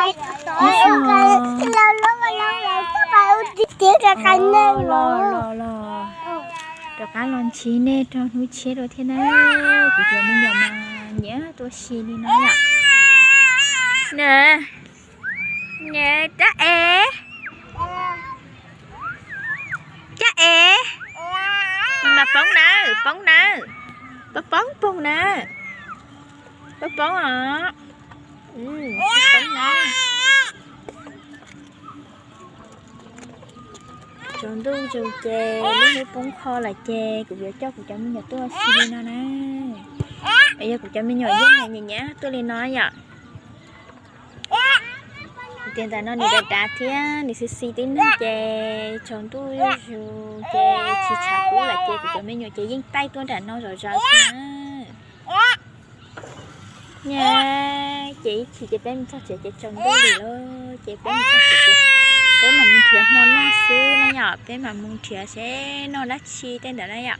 Los, los, los, los. Rov qab los ntsib nej rau hnub tshiab dua thiab na. Kuv cov me nyuam mas nyiam tuaj si li no yom. Nab, nab, dab ev, dab ev. Mas poob na, poob na. Poob, poob, poob na. Poob, poob os. Poob na. Tsaus ntuj zus ces lub hnub poob qho lawm ces kuv yuav coj kuv cov me nyuam tuaj si li no na. Es yog kuv cov me nyuam yeej nyiam nyiam tuaj li no yom. Tias ntawm no nws dav dav thiab nws xis xis tib neeg ces tsaus ntuj zus ces tsis tshav kub lawm ces kuv cov me nyuam ces yeej taij tuaj nram no zom zaws xwb na. Nab, ces ib chim ces peb mus txog tsev ces tsaus ntuj li lawm ces peb mus txog tsev ces peb mam mus nrhiav hmo noj xwb na yom, peb mam mus nrhiav seb noj dab tsi tej ntawd na yom.